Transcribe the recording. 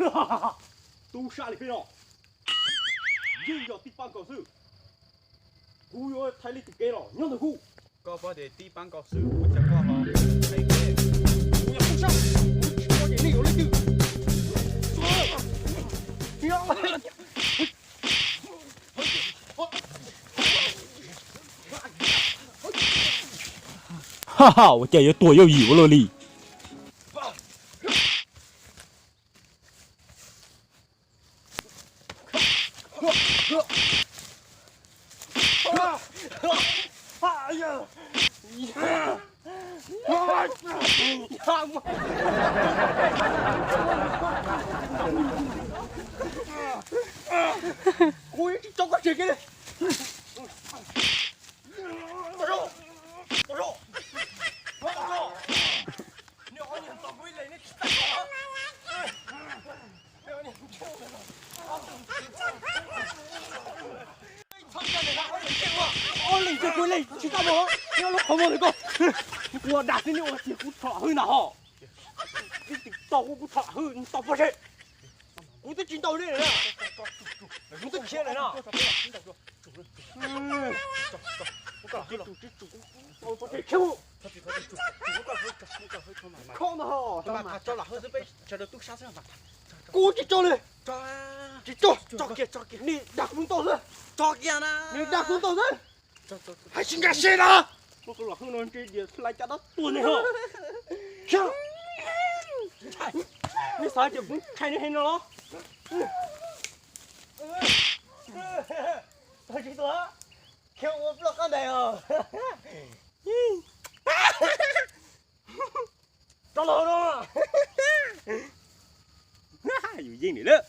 Tub sab li peb no, yeej yog tib pab nkaus xwb. Kuv yuav thaij leej twg kev los nyob ntawm kuv. Koj paub tias tib pab nkaus xwb, ua cas koj ho thaij kev? Kuv yog tub sab, kuv tsis paub tias nej yuav leej twg. Ha ha, ua cas yuav tuag yauj yim ua luaj li. Kuv tsis tso koj tseg kiag li. Ob leeg tsis tau mus nyob lub qhov muag ntawm koj. Ua dag xwb nej ua tias kuv txhaum hwj na ho. Ib tug tau kuv txhaum hwj tau pob zeb. Kuv twb tsis ntaus nej lawm, kuv twb khiav lawm no. Tsis tsum, tsis tsum, tsis tsum. Khob no ho, kuv tsis tso li. Tsis tso, tso kiag, tso kiag. Nws dag kuv ntau xwb. Tso kiag na. Nws dag kuv ntau xwb. Hais tsis nkag siab na. Lub tus los hwj no ntshe dias hlais cov dab tuag ne ho. Nej xav tias kuv ntshai nej heev no los? Tsis tuag, khiav ua ploj qab ntais os. Tso los no. Yus yeej nim lawm.